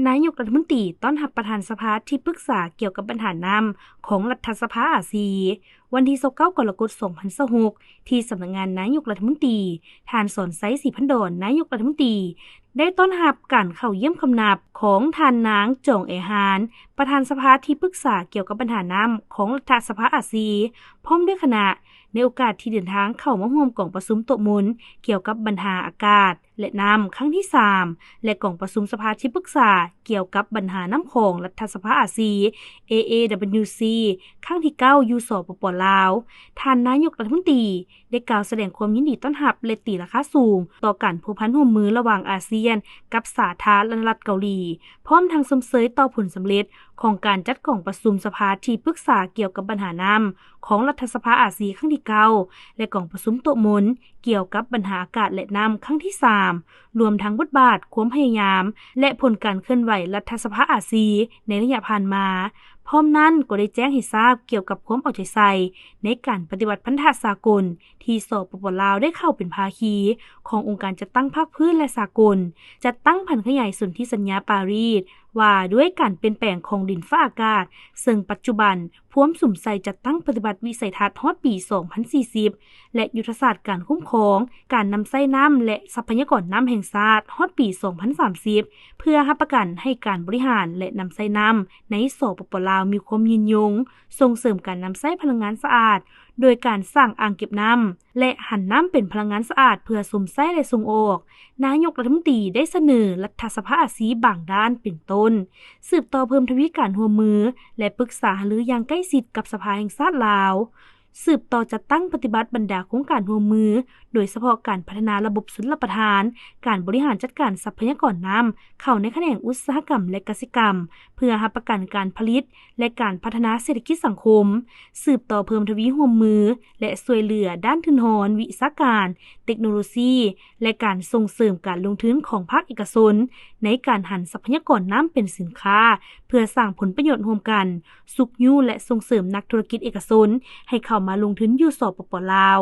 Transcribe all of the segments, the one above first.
ນາຍົກລັດຖະມົນຕີຕ້ອນຮັບປະທານສະພາທີ່ປຶກສາກ່ຽວກັບບັນຫານ້ຳຂອງລັດຖະສະພາອາຊີ. ວັນທີຊາວເກົ້າ ກໍລະກົດ ສອງພັນຊາວຫົກ ທີ່ສຳນັກງານນາຍົກລັດຖະມົນຕີ, ທ່ານ ສອນໄຊ ສີພັນດອນ ນາຍົກລັດຖະມົນຕີ ໄດ້ຕ້ອນຮັບການເຂົ້າຢ້ຽມຄຳນັບຂອງທ່ານນາງ ຈອງ ແອຮານ ປະທານສະພາທີ່ປຶກສາກ່ຽວກັບບັນຫານ້ຳຂອງລັດຖະສະພາອາຊີ ພ້ອມດ້ວຍຄະນະ ໃນໂອກາດທີ່ເດີນທາງເຂົ້າມາຮ່ວມກອງປະຊຸມໂຕະມົນກ່ຽວກັບບັນຫາອາກາດ ແລະ ນ້ຳຄັ້ງທີສາມ ແລະ ກອງປະຊຸມສະພາທີ່ປຶກສາກ່ຽວກັບບັນຫານ້ຳຂອງລັດຖະສະພາອາຊີ ເອ ເອ ດັບເບິນຢູ ຊີ ຄັ້ງທີເກົ້າ ຢູ່ ສປປ ລາວ. ທ່ານນາຍົກລັດຖະມົນຕີໄດ້ກ່າວສະແດງຄວາມຍິນດີຕ້ອນຮັບ ແລະ ຕີລາຄາສູງຕໍ່ການພົວພັນຮ່ວມມືລະຫວ່າງອາຊຽນກັບສາທາລະນະລັດເກົາຫຼີ, ພ້ອມທັງຊົມເຊີຍຕໍ່ຜົນສຳເລັດຂອງການຈັດກອງປະຊຸມສະພາທີ່ປຶກສາກ່ຽວກັບບັນຫານ້ຳຂອງລັດຖະສະພາອາຊີຄັ້ງທີເກົ້າ ແລະ ກອງປະຊຸມໂຕະມົນ ກ່ຽວກັບບັນຫາອາກາດ ແລະ ນ້ຳຄັ້ງທີສາມ, ລວມທັງບົດບາດ, ຄວາມພະຍາຍາມ ແລະ ຜົນການເຄື່ອນໄຫວລັດຖະສະພາອາຊີໃນໄລຍະຜ່ານມາ. ພ້ອມນັ້ນກໍໄດ້ແຈ້ງໃຫ້ຊາບກ່ຽວກັບຄວາມເອົາໃຈໃສ່ໃນການປະຕິບັດພັນທະສາກົນທີ່ ສປປ ລາວ ໄດ້ເຂົ້າເປັນພາຄີຂອງອົງການຈັດຕັ້ງພາກພື້ນ ແລະ ສາກົນ, ຈັດຕັ້ງຜັນຂະຫຍາຍສົນທິສັນຍາປາຣີສ ວ່າດ້ວຍການປ່ຽນແປງຂອງດິນຟ້າອາກາດ, ເຊິ່ງປັດຈຸບັນພວມສຸມໃສ່ຈັດຕັ້ງປະຕິບັດວິໄສທັດຮອດປີສອງພັນສີ່ສິບ ແລະ ຍຸດທະສາດການຄຸ້ມຄອງການນຳໃຊ້ນ້ຳ ແລະ ຊັບພະຍາກອນນ້ຳແຫ່ງຊາດຮອດປີສອງພັນສາມສິບ ເພື່ອຮັບປະກັນໃຫ້ການບໍລິຫານ ແລະ ນຳໃຊ້ນ້ຳໃນ ສປປ ລາວ ມີຄວາມຍືນຍົງ, ສົ່ງເສີມການນຳໃຊ້ພະລັງງານສະອາດ ໂດຍການສ້າງອ່າງເກັບນ້ຳ ແລະ ຫັນນ້ຳເປັນພະລັງງານສະອາດເພື່ອຊົມໃຊ້ ແລະ ສົ່ງອອກ. ນາຍົກລັດຖະມົນຕີໄດ້ສະເໜີລັດຖະສະພາອາຊີບາງດ້ານ ເປັນຕົ້ນ ສືບຕໍ່ເພີ່ມທະວີການຮ່ວມມື ແລະ ປຶກສາຫາລືຢ່າງໃກ້ຊິດກັບສະພາແຫ່ງຊາດລາວ, ສືບຕໍ່ຈັດຕັ້ງປະຕິບັດບັນດາໂຄງການຮ່ວມມື, ໂດຍສະເພາະການພັດທະນາລະບົບຊົນລະປະທານ, ການບໍລິຫານຈັດການຊັບພະຍາກອນນ້ຳ ເຂົ້າໃນຂະແໜງອຸດສາຫະກຳ ແລະ ກະສິກຳ ເພື່ອຮັບປະກັນການຜະລິດ ແລະ ການພັດທະນາເສດຖະກິດສັງຄົມ, ສືບຕໍ່ເພີ່ມທະວີຮ່ວມມື ແລະ ຊ່ວຍເຫຼືອດ້ານທຶນຮອນ, ວິຊາການ, ເຕັກໂນໂລຊີ ແລະ ການສົ່ງເສີມການລົງທຶນຂອງພາກເອກະຊົນ ໃນການຫັນຊັບພະຍາກອນນ້ຳເປັນສິນຄ້າ ເພື່ອສ້າງຜົນປະໂຫຍດຮ່ວມກັນ, ຊຸກຍູ້ ແລະ ສົ່ງເສີມນັກທຸລະກິດເອກະຊົນໃຫ້ເຂົ້າມາລົງທຶນຢູ່ ສປປ ລາວ.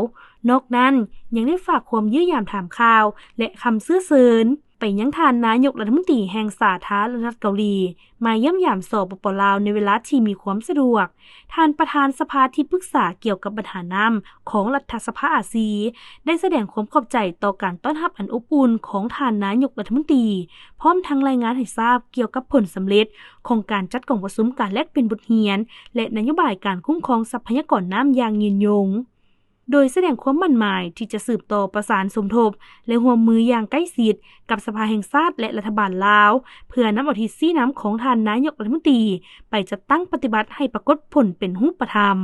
ນອກນັ້ນ ຍັງໄດ້ຝາກຄວາມຢ້ຽມຢາມຖາມຂ່າວ ແລະ ຄຳເຊື້ອເຊີນ ໄປຍັງທ່ານນາຍົກລັດຖະມົນຕີແຫ່ງສາທາລະນະລັດເກົາຫຼີ ມາຢ້ຽມຢາມ ສປປ ລາວ ໃນເວລາທີ່ມີຄວາມສະດວກ. ທ່ານປະທານສະພາທີ່ປຶກສາກ່ຽວກັບບັນຫານ້ຳຂອງລັດຖະສະພາອາຊີ ໄດ້ສະແດງຄວາມຂອບໃຈຕໍ່ການຕ້ອນຮັບອັນອົບອຸ່ນຂອງທ່ານນາຍົກລັດຖະມົນຕີ, ພ້ອມທັງລາຍງານໃຫ້ຊາບກ່ຽວກັບຜົນສຳເລັດຂອງການຈັດກອງປະຊຸມການແລກປ່ຽນບົດຮຽນ ແລະ ນະໂຍບາຍການຄຸ້ມຄອງຊັບພະຍາກອນນ້ຳຢ່າງຍືນຍົງ. ໂດຍສະແດງຄວາມໝັ້ນໝາຍທີ່ຈະສືບຕໍ່ປະສານສົມທົບ ແລະ ຮ່ວມມືຢ່າງໃກ້ຊິດກັບສະພາແຫ່ງຊາດ ແລະ ລັດຖະບານລາວ ເພື່ອນຳເອົາທິດຊີ້ນຳຂອງທ່ານນາຍົກລັດຖະມົນຕີໄປຈັດຕັ້ງປະຕິບັດໃຫ້ປາກົດຜົນເປັນຮູບປະທຳ.